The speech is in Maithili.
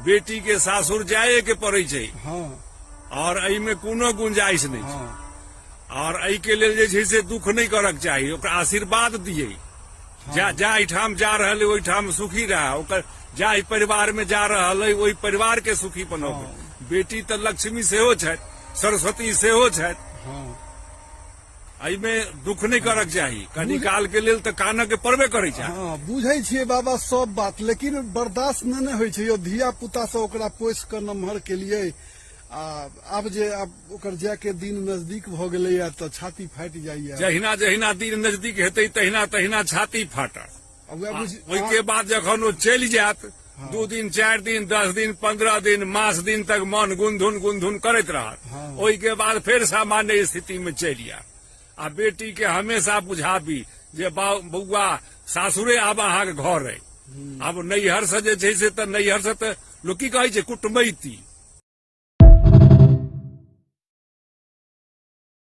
बेटी के सासुर जाए के पड़ै छै। और एहिमे कोनो गुंजाइश नहि छै। और एहिके लेल जे छै से दुख नहि करक चाही, ओकरा आशीर्वाद दियै। जा जाहिठाम जा रहल है ओहिठाम सुखी रहा, ओकर जाहि परिवार में जा रहल है ओहि परिवार के सुखी बनाबै। बेटी तऽ लक्ष्मी सेहो छथि, सरस्वती सेहो छथि। एहिमे दुख नहि करक चाही, कनी काल के लेल तऽ कानऽ के पड़बे करै छै। हँ, बुझै छियै बाबा सब बात, लेकिन बर्दाश्त नहि ने होइ छै यौ। धिया पुता से ओकरा पोसि कऽ नमहर केलियै, आ आब जे आब ओकर जाय के दिन नजदीक भऽ गेलैया तऽ छाती फाटि जाइया। जहिना जहिना दिन नजदीक हेतै तहिना तहिना छाती फाटत। ओहिके बाद जखन ओ चलि जायत, 2 दिन 4 दिन 10 दिन 15 दिन मास दिन तक मन गुनधुन गुनधुन करैत रहत। ओहिके बाद फेर सामान्य स्थिति में चलि जायत। आ बेटी के हमेशा बुझाबी जे बौआ सासुरे आब अहाँके घर अइ, आब नैहर से जे छै से तऽ नैहर से तऽ लोक की कहै छै कुटमैती।